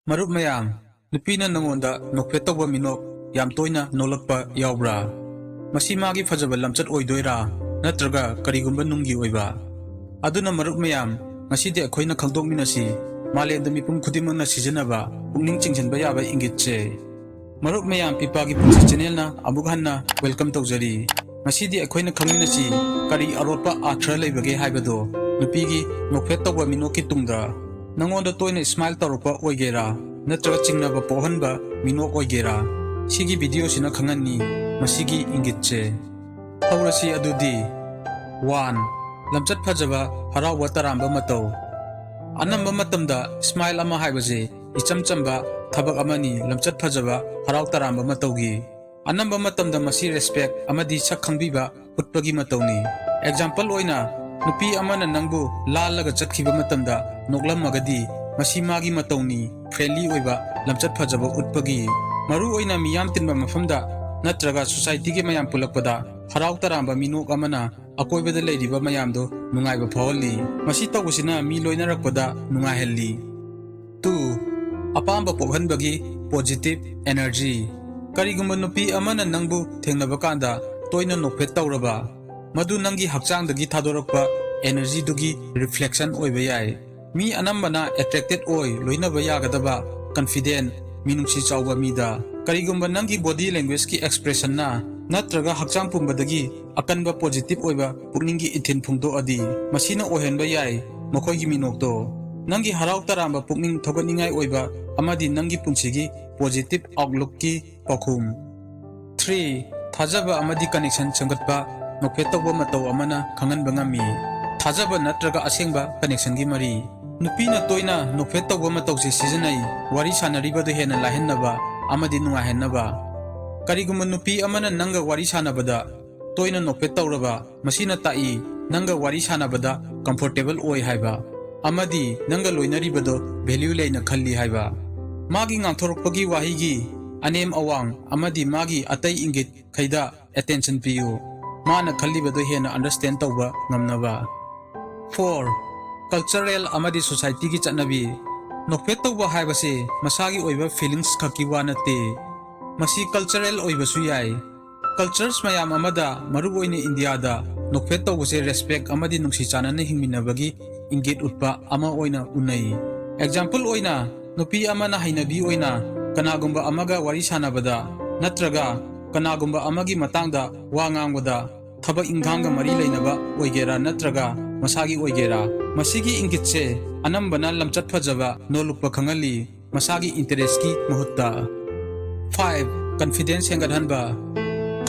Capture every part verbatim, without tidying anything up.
ꯃꯔꯨꯞ ꯃꯌꯥꯝ, ꯅꯨꯄꯤꯅ ꯅꯉꯣꯟꯗ ꯅꯣꯛꯐꯦꯠ ꯇꯧꯕ ꯃꯤꯅꯣꯛ ꯌꯥꯝ ꯇꯣꯏꯅ ꯅꯣꯛꯂꯛꯄ ꯌꯥꯎꯕ꯭ꯔꯥ? ꯃꯁꯤ ꯃꯥꯒꯤ ꯐꯖꯕ ꯂꯝꯆꯠ ꯑꯣꯏꯗꯣꯏꯔꯥ, ꯅꯠꯇ꯭ꯔꯒ ꯀꯔꯤꯒꯨꯝꯕ ꯅꯨꯡꯒꯤ ꯑꯣꯏꯕ? ꯑꯗꯨꯅ ꯃꯔꯨꯞ ꯃꯌꯥꯝ, ꯉꯁꯤꯗꯤ ꯑꯩꯈꯣꯏꯅ ꯈꯪꯗꯣꯛꯃꯤꯟꯅꯁꯤ, ꯃꯥꯂꯦꯝꯗ ꯃꯤꯄꯨꯝ ꯈꯨꯗꯤꯡꯃꯛꯅ ꯁꯤꯖꯤꯟꯅꯕ ꯄꯨꯛꯅꯤꯡ ꯆꯤꯡꯁꯤꯟꯕ ꯌꯥꯕ ꯏꯪꯒꯤꯠꯁꯦ꯫ ꯃꯔꯨꯞ ꯃꯌꯥꯝ, ꯄꯤꯄꯥꯒꯤ ꯄꯨꯟꯁꯤ ꯆꯦꯅꯦꯜꯅ ꯑꯃꯨꯛ ꯍꯟꯅ ꯋꯦꯜꯀꯝ ꯇꯧꯖꯔꯤ꯫ ꯉꯁꯤꯗꯤ ꯑꯩꯈꯣꯏꯅ ꯈꯪꯃꯤꯟꯅꯁꯤ, ꯀꯔꯤ ꯑꯔꯣꯠꯄ ꯑꯥꯔꯊ ꯂꯩꯕꯒꯦ ꯍꯥꯏꯕꯗꯣ꯫ ꯅꯨꯄꯤꯒꯤ ꯅꯣꯛꯐꯦꯠ ꯇꯧꯕ ꯃꯤꯅꯣꯛꯀꯤ ꯇꯨꯡꯗ ꯅꯉꯣꯟꯗ ꯇꯣꯏꯅ ꯁ꯭ꯃꯥꯏꯜ ꯇꯧꯔꯛꯄ ꯑꯣꯏꯒꯦꯔꯥ, ꯅꯠꯇ꯭ꯔꯒ ꯆꯤꯡꯅꯕ ꯄꯣꯛꯍꯟꯕ ꯃꯤꯅꯣꯛ ꯑꯣꯏꯒꯦꯔꯥ, ꯁꯤꯒꯤ ꯚꯤꯗꯤꯑꯣꯁꯤꯅ ꯈꯪꯍꯟꯅꯤ ꯃꯁꯤꯒꯤ ꯏꯪꯒꯤꯠꯁꯦ꯫ ꯍꯧꯔꯁꯤ ꯑꯗꯨꯗꯤ꯫ ꯋꯥꯟ, ꯂꯝꯆꯠ ꯐꯖꯕ, ꯍꯔꯥꯎꯕ ꯇꯔꯥꯝꯕ ꯃꯇꯧ꯫ ꯑꯅꯝꯕ ꯃꯇꯝꯗ ꯁ꯭ꯃꯥꯏꯜ ꯑꯃ ꯍꯥꯏꯕꯁꯤ ꯏꯆꯝ ꯆꯝꯕ ꯊꯕꯛ ꯑꯃꯅꯤ, ꯂꯝꯆꯠ ꯐꯖꯕ, ꯍꯔꯥꯎ ꯇꯔꯥꯝꯕ ꯃꯇꯧꯒꯤ꯫ ꯑꯅꯝꯕ ꯃꯇꯝꯗ ꯃꯁꯤ ꯔꯦꯁꯄꯦꯛ ꯑꯃꯗꯤ ꯁꯛ ꯈꯪꯕꯤꯕ ꯎꯠꯄꯒꯤ ꯃꯇꯧꯅꯤ꯫ ꯑꯦꯛꯖꯥꯝꯄꯜ ꯑꯣꯏꯅ, ꯅꯨꯄꯤ ꯑꯃꯅ ꯅꯪꯕꯨ ꯂꯥꯜꯂꯒ ꯆꯠꯈꯤꯕ ꯃꯇꯝꯗ ꯅꯣꯛꯂꯝꯃꯒꯗꯤ, ꯃꯁꯤ ꯃꯥꯒꯤ ꯃꯇꯧꯅꯤ, ꯐ꯭ꯔꯦꯟꯂꯤ ꯑꯣꯏꯕ, ꯂꯝꯆꯠ ꯐꯖꯕ ꯎꯠꯄꯒꯤ꯫ ꯃꯔꯨꯑꯣꯏꯅ ꯃꯤꯌꯥꯝ ꯇꯤꯟꯕ ꯃꯐꯝꯗ ꯅꯠꯇ꯭ꯔꯒ ꯁꯣꯁꯥꯏꯇꯤꯒꯤ ꯃꯌꯥꯝ ꯄꯨꯜꯂꯛꯄꯗ ꯍꯔꯥꯎ ꯇꯔꯥꯝꯕ ꯃꯤꯅꯣꯛ ꯑꯃꯅ ꯑꯀꯣꯏꯕꯗ ꯂꯩꯔꯤꯕ ꯃꯌꯥꯝꯗꯨ ꯅꯨꯡꯉꯥꯏꯕ ꯐꯥꯎꯍꯜꯂꯤ꯫ ꯃꯁꯤ ꯇꯧꯕꯁꯤꯅ ꯃꯤ ꯂꯣꯏꯅꯔꯛꯄꯗ ꯅꯨꯡꯉꯥꯏꯍꯜꯂꯤ꯫ ꯇꯨ, ꯑꯄꯥꯝꯕ ꯄꯣꯛꯍꯟꯕꯒꯤ ꯄꯣꯖꯤꯇꯤꯚ ꯑꯦꯅꯔꯖꯤ꯫ ꯀꯔꯤꯒꯨꯝꯕ ꯅꯨꯄꯤ ꯑꯃꯅ ꯅꯪꯕꯨ ꯊꯦꯡꯅꯕ ꯀꯥꯟꯗ ꯇꯣꯏꯅ ꯅꯣꯛꯐꯦꯠ ꯇꯧꯔꯕ, ꯃꯗꯨ ꯅꯪꯒꯤ ꯍꯛꯆꯥꯡꯗꯒꯤ ꯊꯥꯗꯣꯔꯛꯄ ꯑꯦꯅꯔꯖꯤꯗꯨꯒꯤ ꯔꯤꯐ꯭ꯂꯦꯛꯁꯟ ꯑꯣꯏꯕ ꯌꯥꯏ꯫ ꯃꯤ ꯑꯅꯝꯕꯅ ꯑꯦꯇ꯭ꯔꯦꯛꯇꯦꯠ ꯑꯣꯏ, ꯂꯣꯏꯅꯕ ꯌꯥꯒꯗꯕ, ꯀꯟꯐꯤꯗꯦꯟ, ꯃꯤꯅꯨꯡꯁꯤ ꯆꯥꯎꯕ ꯃꯤꯗ꯫ ꯀꯔꯤꯒꯨꯝꯕ ꯅꯪꯒꯤ ꯕꯣꯗꯤ ꯂꯦꯡꯒ꯭ꯋꯦꯖꯀꯤ ꯑꯦꯛꯁꯄ꯭ꯔꯦꯁꯟꯅ ꯅꯠꯇ꯭ꯔꯒ ꯍꯛꯆꯥꯡ ꯄꯨꯝꯕꯗꯒꯤ ꯑꯀꯟꯕ ꯄꯣꯖꯤꯇꯤꯚ ꯑꯣꯏꯕ ꯄꯨꯛꯅꯤꯡꯒꯤ ꯏꯊꯤꯜ ꯐꯣꯡꯗꯣꯛꯑꯗꯤ, ꯃꯁꯤꯅ ꯑꯣꯏꯍꯟꯕ ꯌꯥꯏ ꯃꯈꯣꯏꯒꯤ ꯃꯤꯅꯣꯛꯇꯣ꯫ ꯅꯪꯒꯤ ꯍꯔꯥꯎ ꯇꯔꯥꯝꯕ, ꯄꯨꯛꯅꯤꯡ ꯊꯧꯒꯠꯅꯤꯡꯉꯥꯏ ꯑꯣꯏꯕ ꯑꯃꯗꯤ ꯅꯪꯒꯤ ꯄꯨꯟꯁꯤꯒꯤ ꯄꯣꯖꯤꯇꯤꯚ ꯑꯥꯎꯠꯂꯨꯛꯀꯤ ꯄꯥꯎꯈꯨꯝ꯫ ꯊ꯭ꯔꯤ, ꯊꯥꯖꯕ ꯑꯃꯗꯤ ꯀꯅꯦꯛꯁꯟ ꯁꯦꯝꯒꯠꯄ꯫ ꯅꯣꯛꯐꯦꯠ ꯇꯧꯕ ꯃꯇꯧ ꯑꯃꯅ ꯈꯪꯍꯟꯕ ꯉꯝꯃꯤ꯫ ꯊꯥꯖꯕ ꯅꯠꯇ꯭ꯔꯒ ꯑꯁꯦꯡꯕ ꯀꯅꯦꯛꯁꯟꯒꯤ ꯃꯔꯤ꯫ ꯅꯨꯄꯤꯅ ꯇꯣꯏꯅ ꯅꯣꯛꯐꯦꯠ ꯇꯧꯕ ꯃꯇꯧꯁꯤ ꯁꯤꯖꯤꯟꯅꯩ, ꯋꯥꯔꯤ ꯁꯥꯟꯅꯔꯤꯕꯗꯨ ꯍꯦꯟꯅ ꯂꯥꯏꯍꯟꯅꯕ ꯑꯃꯗꯤ ꯅꯨꯡꯉꯥꯏꯍꯟꯅꯕ꯫ ꯀꯔꯤꯒꯨꯝꯕ ꯅꯨꯄꯤ ꯑꯃꯅ ꯅꯪꯒ ꯋꯥꯔꯤ ꯁꯥꯟꯅꯕꯗ ꯇꯣꯏꯅ ꯅꯣꯛꯐꯦꯠ ꯇꯧꯔꯕ, ꯃꯁꯤꯅ ꯇꯥꯛꯏ ꯅꯪꯒ ꯋꯥꯔꯤ ꯁꯥꯟꯅꯕꯗ ꯀꯝꯐꯣꯔꯇꯦꯕꯜ ꯑꯣꯏ ꯍꯥꯏꯕ ꯑꯃꯗꯤ ꯅꯪꯒ ꯂꯣꯏꯅꯔꯤꯕꯗꯣ ꯚꯦꯂ꯭ꯌꯨ ꯂꯩꯅ ꯈꯜꯂꯤ ꯍꯥꯏꯕ꯫ ꯃꯥꯒꯤ ꯉꯥꯡꯊꯣꯔꯛꯄꯒꯤ ꯋꯥꯍꯩꯒꯤ ꯑꯅꯦꯝ ꯑꯋꯥꯡ ꯑꯃꯗꯤ ꯃꯥꯒꯤ ꯑꯇꯩ ꯏꯪꯒꯤꯠꯈꯩꯗ ꯑꯦꯇꯦꯟꯁꯟ ꯄꯤꯌꯨ, ꯃꯥꯅ ꯈꯜꯂꯤꯕꯗꯨ ꯍꯦꯟꯅ ꯑꯟꯗꯔꯁ꯭ꯇꯦꯟ ꯇꯧꯕ ꯉꯝꯅꯕ꯫ ꯐꯣꯔ, ꯀꯜꯆꯔꯦꯜ ꯑꯃꯗꯤ ꯁꯣꯁꯥꯏꯇꯤꯒꯤ ꯆꯠꯅꯕꯤ꯫ ꯅꯣꯛꯐꯦꯠ ꯇꯧꯕ ꯍꯥꯏꯕꯁꯤ ꯃꯁꯥꯒꯤ ꯑꯣꯏꯕ feelings ꯈꯛꯀꯤ ꯋꯥ ꯅꯠꯇꯦ꯫ ꯃꯁꯤ cultural ꯑꯣꯏꯕꯁꯨ ꯌꯥꯏ꯫ Cultures ꯃꯌꯥꯝ ꯑꯃꯗ, ꯃꯔꯨꯑꯣꯏꯅ ꯏꯟꯗꯤꯌꯥꯗ, ꯅꯣꯛꯐꯦꯠ ꯇꯧꯕꯁꯦ respect ꯑꯃꯗꯤ ꯅꯨꯡꯁꯤ ꯆꯥꯟꯅꯅ ꯍꯤꯡꯃꯤꯟꯅꯕꯒꯤ ꯏꯪꯒꯤꯠ ꯎꯠꯄ ꯑꯃ ꯑꯣꯏꯅ ꯎꯅꯩ꯫ Example ꯑꯣꯏꯅ, ꯅꯨꯄꯤ ꯑꯃꯅ ꯍꯩꯅꯕꯤ ꯑꯣꯏꯅ ꯀꯅꯥꯒꯨꯝꯕ ꯑꯃꯒ ꯋꯥꯔꯤ ꯁꯥꯟꯅꯕꯗ ꯅꯠꯇ꯭ꯔꯒ ꯀꯅꯥꯒꯨꯝꯕ ꯑꯃꯒꯤ ꯃꯇꯥꯡꯗ ꯋꯥ ꯉꯥꯡꯕꯗ, ꯊꯕꯛ ꯏꯪꯈꯥꯡꯒ ꯃꯔꯤ ꯂꯩꯅꯕ ꯑꯣꯏꯒꯦꯔꯥ ꯅꯠꯇ꯭ꯔꯒ ꯃꯁꯥꯒꯤ ꯑꯣꯏꯒꯦꯔꯥ, ꯃꯁꯤꯒꯤ ꯏꯪꯒꯤꯠꯁꯦ ꯑꯅꯝꯕꯅ ꯂꯝꯆꯠ ꯐꯖꯕ, ꯅꯣꯜꯂꯨꯛꯄ ꯈꯪꯍꯜꯂꯤ, ꯃꯁꯥꯒꯤ interestꯀꯤ ꯃꯍꯨꯠꯇ꯫ Five, confidence ꯍꯦꯟꯒꯠꯍꯟꯕ꯫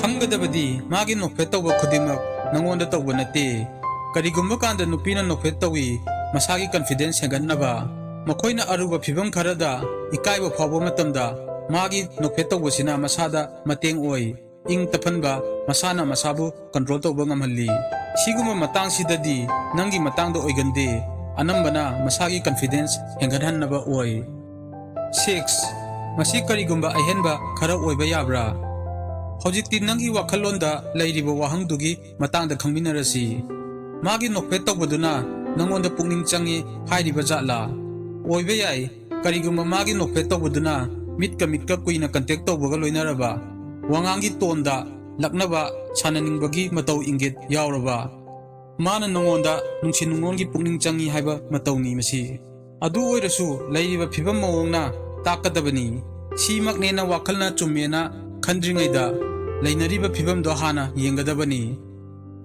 ꯈꯪꯒꯗꯕꯗꯤ, ꯃꯥꯒꯤ ꯅꯣꯛꯐꯦꯠ ꯇꯧꯕ ꯈꯨꯗꯤꯡꯃꯛ ꯅꯉꯣꯟꯗ ꯇꯧꯕ ꯅꯠꯇꯦ꯫ ꯀꯔꯤꯒꯨꯝꯕ ꯀꯥꯟꯗ ꯅꯨꯄꯤꯅ ꯅꯣꯛꯐꯦꯠ ꯇꯧꯏ, ꯃꯁꯥꯒꯤ confidence ꯍꯦꯟꯒꯠꯅꯕ꯫ ꯃꯈꯣꯏꯅ ꯑꯔꯨꯕ ꯐꯤꯚꯝ ꯈꯔꯗ ꯏꯀꯥꯏꯕ ꯐꯥꯎꯕ ꯃꯇꯝꯗ, ꯃꯥꯒꯤ ꯅꯣꯛꯐꯦꯠ ꯇꯧꯕꯁꯤꯅ ꯃꯁꯥꯗ ꯃꯇꯦꯡ ꯑꯣꯏ꯫ ꯏꯪ ꯇꯞꯍꯟꯕ, ꯃꯁꯥꯅ ꯃꯁꯥꯕꯨ control ꯇꯧꯕ ꯉꯝꯍꯜꯂꯤ꯫ ꯁꯤꯒꯨꯝꯕ ꯃꯇꯥꯡꯁꯤꯗꯗꯤ ꯅꯪꯒꯤ ꯃꯇꯥꯡꯗ ꯑꯣꯏꯒꯟꯗꯦ, ꯑꯅꯝꯕꯅ ꯃꯁꯥꯒꯤ confidence ꯍꯦꯟꯒꯠꯍꯟꯅꯕ ꯑꯣꯏ꯫ Six, ꯃꯁꯤ ꯀꯔꯤꯒꯨꯝꯕ ꯑꯍꯦꯟꯕ ꯈꯔ ꯑꯣꯏꯕ ꯌꯥꯕ꯭ꯔꯥ? ꯍꯧꯖꯤꯛꯇꯤ ꯅꯪꯒꯤ ꯋꯥꯈꯜꯂꯣꯟꯗ ꯂꯩꯔꯤꯕ ꯋꯥꯍꯪꯗꯨꯒꯤ ꯃꯇꯥꯡꯗ ꯈꯪꯃꯤꯟꯅꯔꯁꯤ꯫ ꯃꯥꯒꯤ ꯅꯣꯛꯐꯦꯠ ꯇꯧꯕꯗꯨꯅ ꯅꯪꯉꯣꯟꯗ ꯄꯨꯛꯅꯤꯡ ꯆꯪꯉꯤ ꯍꯥꯏꯔꯤꯕ ꯖꯥꯠꯂꯥ? ꯑꯣꯏꯕ ꯌꯥꯏ, ꯀꯔꯤꯒꯨꯝꯕ ꯃꯥꯒꯤ ꯅꯣꯛꯐꯦꯠ ꯇꯧꯕꯗꯨꯅ ꯃꯤꯠꯀ ꯃꯤꯠꯀ ꯀꯨꯏꯅ contact ꯇꯧꯕꯒ ꯂꯣꯏꯅꯔꯕ, ꯋꯥꯉꯥꯡꯒꯤ ꯇꯣꯟꯗ ꯂꯛꯅꯕ, ꯁꯥꯟꯅꯅꯤꯡꯕꯒꯤ ꯃꯇꯧ ꯏꯪꯒꯤꯠ ꯌꯥꯎꯔꯕ, ꯃꯥꯅ ꯅꯉꯣꯟꯗ ꯅꯨꯡꯁꯤ ꯅꯨꯡꯉꯣꯟꯒꯤ ꯄꯨꯛꯅꯤꯡ ꯆꯪꯉꯤ ꯍꯥꯏꯕ ꯃꯇꯧꯅꯤ ꯃꯁꯤ꯫ ꯑꯗꯨ ꯑꯣꯏꯔꯁꯨ ꯂꯩꯔꯤꯕ ꯐꯤꯕꯝ ꯃꯑꯣꯡꯅ ꯇꯥꯛꯀꯗꯕꯅꯤ꯫ ꯁꯤꯃꯛꯅꯦꯅ ꯋꯥꯈꯜꯅ ꯆꯨꯝꯃꯦꯅ ꯈꯟꯗ꯭ꯔꯤꯉꯩꯗ ꯂꯩꯅꯔꯤꯕ ꯐꯤꯕꯝꯗꯣ ꯍꯥꯟꯅ ꯌꯦꯡꯒꯗꯕꯅꯤ꯫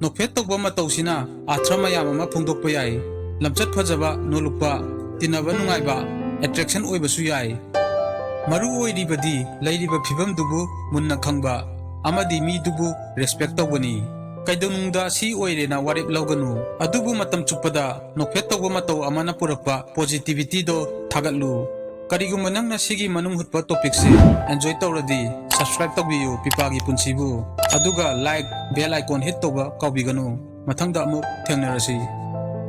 ꯅꯣꯛꯐꯦꯠ ꯇꯧꯕ ꯃꯇꯧꯁꯤꯅ ꯑꯥꯔꯊ ꯃꯌꯥꯝ ꯑꯃ ꯐꯣꯡꯗꯣꯛꯄ ꯌꯥꯏ꯫ ꯂꯝꯆꯠ ꯐꯖꯕ, ꯅꯣꯜꯂꯨꯛꯄ, ꯇꯤꯟꯅꯕ ꯅꯨꯡꯉꯥꯏꯕ, attraction ꯑꯣꯏꯕꯁꯨ ꯌꯥꯏ꯫ ꯃꯔꯨ ꯑꯣꯏꯔꯤꯕꯗꯤ ꯂꯩꯔꯤꯕ ꯐꯤꯕꯝꯗꯨꯕꯨ ꯃꯨꯟꯅ ꯈꯪꯕ ꯑꯃꯗꯤ ꯃꯤꯗꯨꯕꯨ respect ꯇꯧꯕꯅꯤ꯫ ꯀꯩꯗꯧꯅꯨꯡꯗ ꯁꯤ ꯑꯣꯏꯔꯦꯅ ꯋꯥꯔꯦꯞ ꯂꯧꯒꯅꯨ꯫ ꯑꯗꯨꯕꯨ ꯃꯇꯝ ꯆꯨꯞꯄꯗ ꯅꯣꯛꯐꯦꯠ ꯇꯧꯕ ꯃꯇꯧ ꯑꯃꯅ ꯄꯨꯔꯛꯄ positivityꯗꯣ ꯊꯥꯒꯠꯂꯨ꯫ ꯀꯔꯤꯒꯨꯝꯕ ꯅꯪꯅ ꯁꯤꯒꯤ ꯃꯅꯨꯡ ꯍꯨꯠꯄ topicꯁꯦ enjoy ꯇꯧꯔꯗꯤ subscribe ꯇꯧꯕꯤꯌꯨ ꯄꯤꯄꯥꯒꯤ ꯄꯨꯟꯁꯤꯕꯨ, ꯑꯗꯨꯒ like, bell icon hit ꯇꯧꯕ ꯀꯥꯎꯕꯤꯒꯅꯨ꯫ ꯃꯊꯪꯗ ꯑꯃꯨꯛ ꯊꯦꯡꯅꯔꯁꯤ꯫